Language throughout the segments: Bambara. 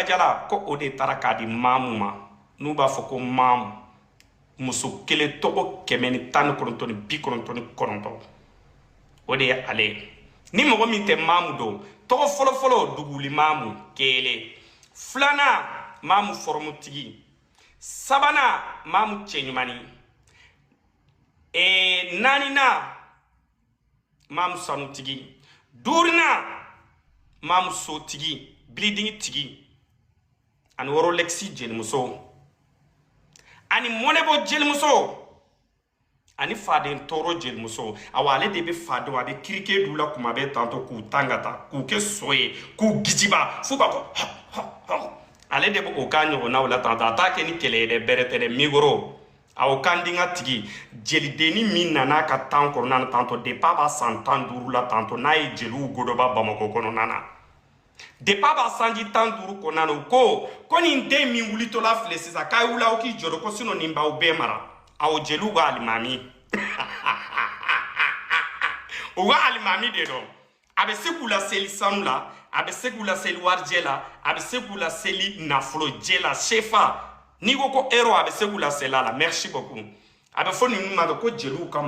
Jala ko o de taara k'a di Maamu ma, n'u b'a fɔ ko Maamu, muso kelen tɔgɔ 199 99, o de ye ale ye. Ni mɔgɔ min tɛ Maamu dɔn, tɔgɔ fɔlɔfɔlɔ Duguli Maamu kelen, filanan Maamu fɔrɔmutigi, sabanan Maamu cɛɲumanni, naaninan Maamu sanutigi, duurunan Maamu sotigi, bilidigi tigi, ani Rolex jelimuso, ani mɔnɛbɔ jelimuso, ani faden tɔɔrɔ jelimuso. Awa, ale de bɛ fadenw, a bɛ kirike d'u la kuma bɛɛ tantɔ, k'u tan ka taa k'u kɛ so ye, k'u gijiba f'u b'a fɔ hɔ hɔ hɔ. Ale de bɛ o k'a ɲɔgɔnnaw la tantɔ. A t'a kɛ ni kɛlɛ ye dɛ, bɛrɛ tɛ dɛ, micro. Awɔ, kan di n ka tigi jelidenni min nana ka tan kɔnɔna na tantɔ, depuis a b'a san 15 la tantɔ, n'a ye jeliw godoba Bamakɔ kɔnɔna na, depuis a b'a sanji 15 kɔnɔna na, u ko nin den min wulitɔla filɛ sisan, k'a ye wuli aw k'i jɔ ko sinon nin b'aw bɛɛ mara. Awɔ, jeliw ka alimami, u ka alimami de dɔn. A bɛ se k'u laseli sanu la, a bɛ se k'u laseli warijɛ la, a bɛ se k'u laseli nafolojɛ la, sefa. N'i ko euro, a bɛ se k'u laseli a la. Merci beaucoup. A bɛ fɔ ninnu ma ko jeliw ka,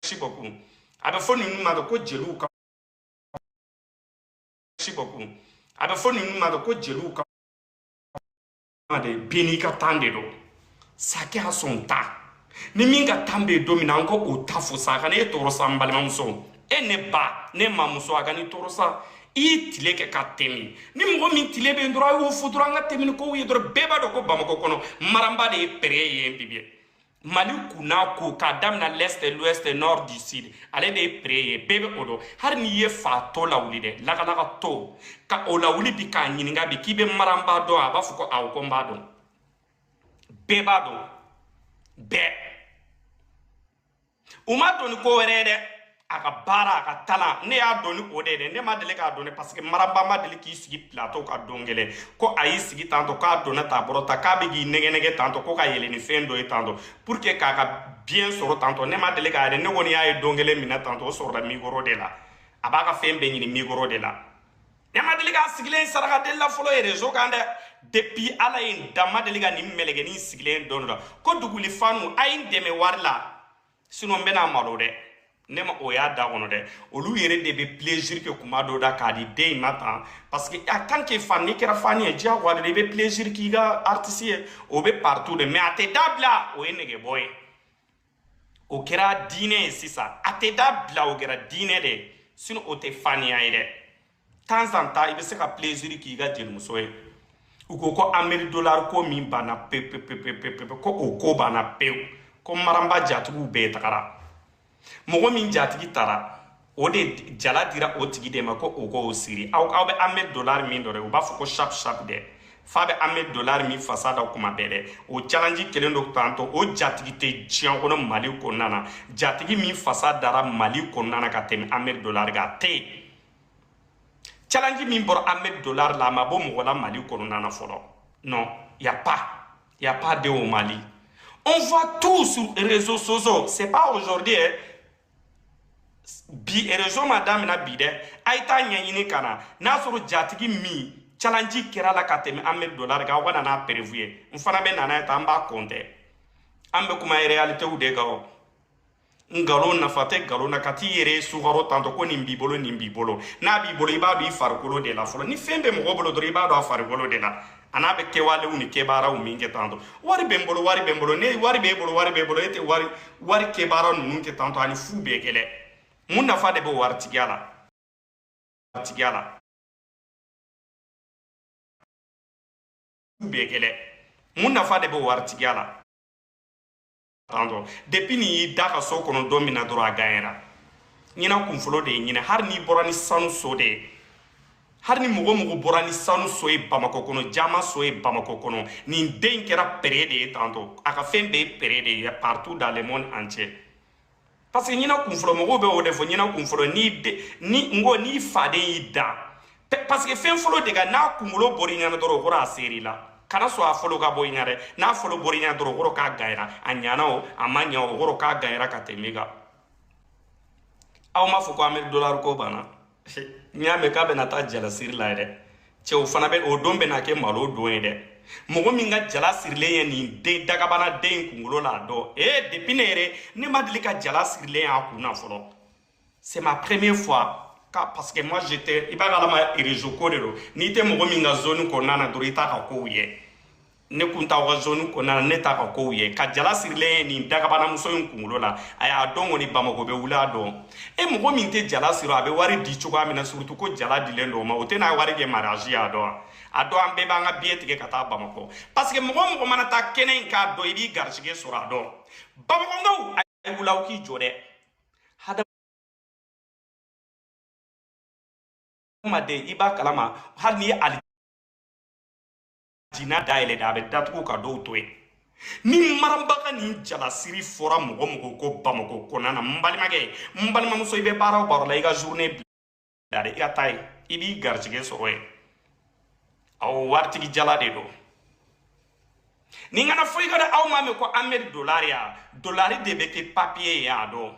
merci beaucoup. A bɛ fɔ ninnu ma ko jeliw ka, merci beaucoup. A bɛ fɔ ninnu ma ko jeliw ka de bɛɛ n'i ka tan de don. Chacun a son temps. Ni min ka tan bɛ yen don min na, an ko o ta fo sa. A kana e tɔɔrɔ sa, n balimamuso, e ne ba, ne mamuso, a ka n'i tɔɔrɔ sa. I ye tile kɛ ka tɛmɛ. Ni mɔgɔ min tile bɛ yen dɔrɔn, a y'o fɔ dɔrɔn, an ka tɛmɛ ni kow ye dɔrɔn. Bɛɛ b'a dɔn ko Bamakɔ kɔnɔ, Maranba de ye pere ye bi. Bi Mali kunna ko k'a daminɛ l'est, l'ouest, nord, du sud, ale de ye pere ye, bɛɛ bɛ o dɔn. Hali n'i ye fatɔ lawuli dɛ, lakalakatɔ ka o lawuli bi k'a ɲininka bi k'i bɛ Maranba dɔn, a b'a fɔ ko awɔ, ko n b'a dɔn. Bɛɛ b'a dɔn, bɛɛ. U ma dɔn ni ko wɛrɛ ye dɛ, a ka baara, a ka talan. Ne y'a dɔn ni o de ye dɛ. Ne ma deli k'a dɔn dɛ, parce que Maraba ma deli k'i sigi plateau ka don kelen ko a y'i sigi tantɔ k'a donna ta bɔrɔ ta k'a bɛ k'i nɛgɛ nɛgɛ tantɔ ko ka yɛlɛ ni fɛn dɔ ye tantɔ pour que k'a ka bien sɔrɔ tantɔ. Ne ma deli k'a ye dɛ. Ne kɔni y'a ye don kelen min na tantɔ, o sɔrɔla micro de la. A b'a ka fɛn bɛɛ ɲini micro de la. Ne ma deli k'a sigilen saraka deli la fɔlɔ ye réseau kan dɛ. Depuis Ala ye n dan, ma deli ka nin mɛlɛkɛnin sigilen don dɔ la ko duguli fanu, a ye n dɛmɛ wari la, sinon n bɛna malo dɛ. Ne ma o y'a da kɔnɔ dɛ. Olu yɛrɛ de bɛ plaisir kɛ kuma dɔ da k'a di den in ma tan, parce que en tant que fan, n'i kɛra fan ye, diyagoya de i bɛ plaisir k'i ka artiste ye. O bɛ partout de, mais a tɛ dabila. O ye nɛgɛbɔ ye, o kɛra diinɛ ye sisan. A tɛ dabila, o kɛra diinɛ de ye, sinon o tɛ faniya ye dɛ. Temps en temps, i bɛ se ka plaisir k'i ka jelimuso ye. U ko Amérique dollar ko min banna pewu pewu pewu pewu pewu, ko o ko banna pewu, ko Maranba jatigiw bɛɛ tagara. Mɔgɔ min jatigi taara, o de jala dira o tigi de ma ko o k'o siri. Aw bɛ Amérique dollar min dɔn dɛ, u b'a fɔ ko sharp sharp dɛ, f'a bɛ Amérique dollar min fasa da kuma bɛɛ dɛ. O challenge kelen don tantɔ. O jatigi tɛ diɲɛ kɔnɔ, Mali kɔnɔna na, jatigi min fasa dara Mali kɔnɔna na ka tɛmɛ Amérique dollar kan, a tɛ yen. Challenge min bɔra Amérique dollar la, a ma bɔ mɔgɔ la Mali kɔnɔna na fɔlɔ. Non, y a pas, y a pas de au Mali. On voit tout sur les réseaux sociaux. C'est pas aujourd'hui, hein. Bi réseau ma daminɛ bi dɛ. A ye taa ɲɛɲini ka na n'a sɔrɔ jatigi min challenge kɛra la ka tɛmɛ Amérique dollar kan, aw ka na n'a preuve ye. N fana bɛ na n'a ye tan, an b'a compter. An bɛ kuma réalité de kan. O nkalon nafa tɛ nkalon na ka t'i yɛrɛ sukaro tantɔ ko nin b'i bolo, nin b'i bolo. N'a b'i bolo, i b'a dɔn i farikolo de la fɔlɔ. Ni fɛn bɛ mɔgɔ bolo dɔrɔn, i b'a dɔn a farikolo de la, a n'a bɛ kɛwalew ni kɛbaaraw min kɛ tantɔ. Wari bɛ n bolo, wari bɛ n bolo, ne wari b'e bolo, wari b'e bolo, e tɛ wari kɛbaara ninnu kɛ tantɔ, ani fu bɛɛ kɛlɛ. Mun nafa de bɛ waritigiya la? Tigiya la fu bɛɛ kɛlɛ. Mun nafa de bɛ waritigiya la tantɔ? Depuis nin y'i da ka so kɔnɔ don min na dɔrɔn, a gagnera. Ɲinan kunfɔlɔ de ye ɲinɛ. Hali n'i bɔra ni sanu so de ye, hali ni mɔgɔ mɔgɔ bɔra ni sanu so ye Bamakɔ kɔnɔ, jama so ye Bamakɔ kɔnɔ, nin den kɛra pere de ye tantɔ. A ka fɛn bɛɛ ye pere de ye partout dans le monde entier, parce que ɲinan kunfɔlɔ, mɔgɔw bɛ o de fɔ, ɲinan kunfɔlɔ. Ni ni n ko n'i faden y'i da, parce que fɛn fɔlɔ de ka n'a kunkolo bɔr'i ɲɛna dɔrɔn, o kɔrɔ a ser'i la. Kana sɔn a fɔlɔ ka bɔ i ɲɛ dɛ. N'a fɔlɔ bɔr'i ɲɛna dɔrɔn, o kɔrɔ k'a ganyara. A ɲana o, a ma ɲa o, o kɔrɔ k'a ganyara ka tɛmɛ i kan. Aw m'a fɔ ko Amérique dollar ko banna. N y'a mɛn k'a bɛna taa jalasiri la yɛrɛ. Cɛw fana bɛ o don bɛna kɛ malo don ye dɛ. Mɔgɔ min ka jala sirilen ye nin den dagabana den in kunkolo la a dɔn ee, depuis ne yɛrɛ ne ma deli ka jala sirilen y'a kun na fɔlɔ. C'est ma première fois ka, parce que moi j'étais, i b'a kalama, réseau ko de don. N'i tɛ mɔgɔ min ka zone kɔnɔna na dɔrɔn, i t'a ka kow ye. Ne kun t'aw ka zone kɔnɔna na, ne t'a ka kow ye. Ka jala sirilen ye nin dagabanamuso in kunkolo la, a y'a dɔn kɔni, Bamakɔ bɛ wuli a dɔn. E mɔgɔ min tɛ jala siri, a bɛ wari di cogoya min na, surtout ko jala dilen don o ma, o tɛ n'a wari kɛ mariage ye a dɔn. A dɔn an bɛɛ b'an ka billet tigɛ ka taa Bamakɔ, parce que mɔgɔ o mɔgɔ mana taa kɛnɛ in k'a dɔn, i b'i garijɛgɛ sɔrɔ a dɔn. Bamakɔkaw, a ye wuli aw k'i jɔ dɛ. Hadamaden, i b'a kalama, hali n'i ye alijina dayɛlɛ dɛ, a bɛ datugu ka dɔw to yen. Ni marabaga ni jalasiri fɔra mɔgɔ mɔgɔ ko Bamakɔ kɔnɔna na, n balimakɛ, n balimamuso, i bɛ baara o baara la, i ka journée bila dɛ, i ka taa yen, i b'i garijɛgɛ sɔrɔ yen. Awɔ, waritigi jala de don. Ni kana foyi ka aw m'a mɛn ko Amɛri dolari ya, dolari de bɛ kɛ papiye ye a dɔn.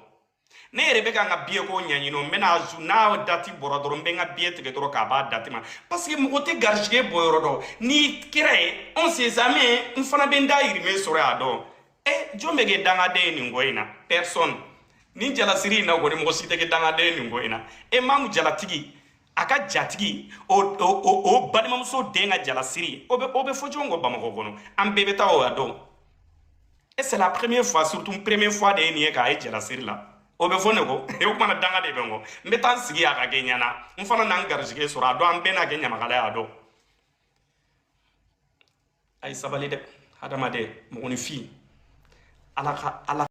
Ne yɛrɛ bɛ ka n ka billet ko ɲɛɲini, n bɛna n'a date bɔra dɔrɔn, n bɛ n ka billet tigɛ dɔrɔn k'a b'a date ma, parce que mɔgɔ tɛ garijɛgɛ bɔ yɔrɔ dɔn. N'i kɛra ye, on sait jamais, n fana bɛ n dahirimɛ sɔrɔ a dɔn. Ɛ, jɔn bɛ kɛ dangaden ye nin ko in na? Personne. Nin jalasiri in na kɔni, mɔgɔ si tɛ kɛ dangaden ye nin ko in na. E Mamu jalatigi, a ka jatigi, o balimamuso den ka jalasiri, o bɛ fɔ jɔn kɔ Bamakɔ kɔnɔ? An bɛɛ bɛ taa o a dɔn. Et c'est la première fois, surtout première fois de ye nin ye k'a ye jalasiri la. O bɛ fɔ ne kɔ, o kumana danga de bɛ n kɔ. N bɛ taa n sigi a ka kɛ ɲɛna, n fana na n garijɛgɛ sɔrɔ a dɔn. An bɛɛ n'a kɛ ɲamakala ye a dɔn. A ye sabali dɛ, hadamaden, mɔgɔninfin, Ala ka Ala.